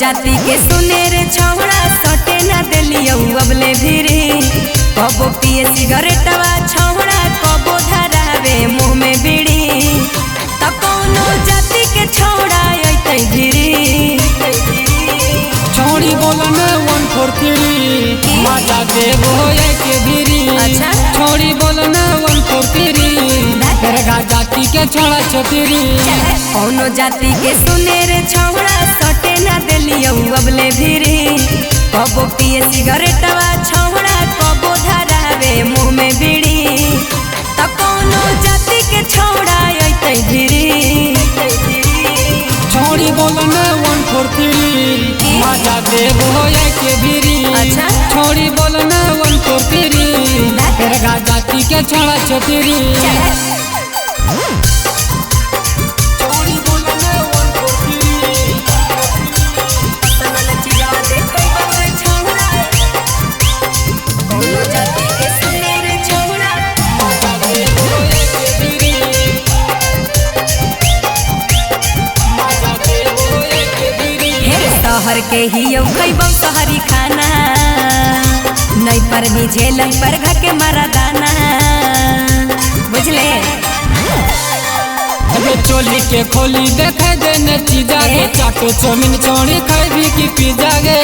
जाति के सुने रे छौड़ा सटे ना देलियौ अबले भिरी। कबो पिए सिगरेटवा छौड़ा कबो धरावे मुँह में बीड़ी। त कौनो जाति के छौड़ा अइतै भिरी। छौड़ी बोलन 1 4 3 मजा देबो एक भिरी। अच्छा। छौड़ी बोलन 1 4 3 दरगाह जाति के छोड़ा छतरी। कौनो जाति के सुने रे छौड़ा सटे ना देलियौ अबले भिरी। कबो पिए सिगरेटवा छौड़ा कबो धरावे मुँह में बीड़ी। त कौनो जाति के छौड़ा अइतै भिरी। छौड़ी बोलन 1 4 3 मजा देबो एक भिरी। अच्छा। छौड़ी बोलन 1 4 3 दरगाह जाति के छोड़ा छतरी। छौड़ी बोलन 1 4 3 मजा देबो एक भिरी। मजा देबो एक भिरी। शहर के ही खैबौ शहरी खाना नहीं पर भी झेलन पर घर के मरदाना बुझले। अबे चोली के खोली देखे देने चीजा गे। चाटो चौमिन चौड़ी खाबी की पिज्जा गे।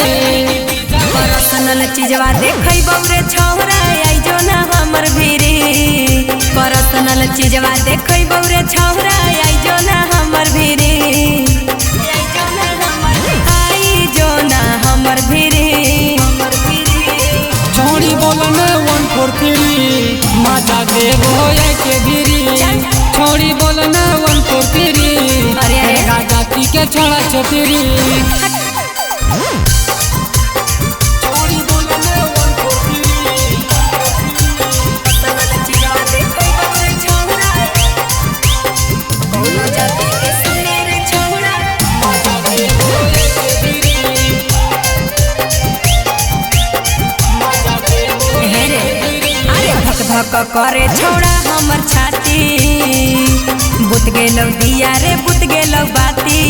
परसनल चीजवा देखैबौ रे छौड़ा आई जो ना हमर भिरी। परसनल चीजवा देखैबौ रे छौड़ा आई जो ना हमर भिरी। आई जो ना हमर भिरी। छौड़ी बोलन 1 4 3 मजा देबो एक भिरी। छौड़ी बोलन 1 4 3 अरे अरे। दरगाह जाति के छोड़ा छतरी। छौड़ी बोलन 1 4 3 मजा देबो एक भिरी। मजा देबो हे रे। एक भिरी। अरे धक धक करे छौड़ा हमर छाती। बुत गेलौ दिया रे बुत गेलौ बाती।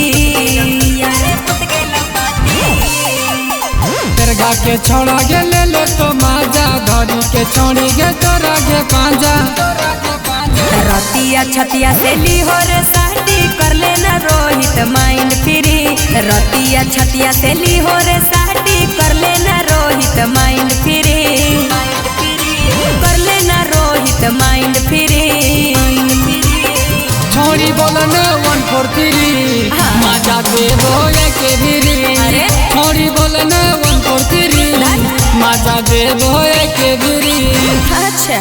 दरगाह के छोड़ा गे ले ले तो माजा। घरी के छोड़ी गे तोरा गे पांजा। रतिया छतिया से लिहोर साटी कर लेना रोहित माइंड फ्री। रतिया छतिया से लिहोर साटी कर लेना रोहित माइंड फ्री। कर लेना रोहित माइंड फ्री। छौड़ी बोलन 1 4 3 हाँ। मजा देबो एक भिरी। अरे। छौड़ी बोलन 1 4 3 मजा देबो एक भिरी। अच्छा।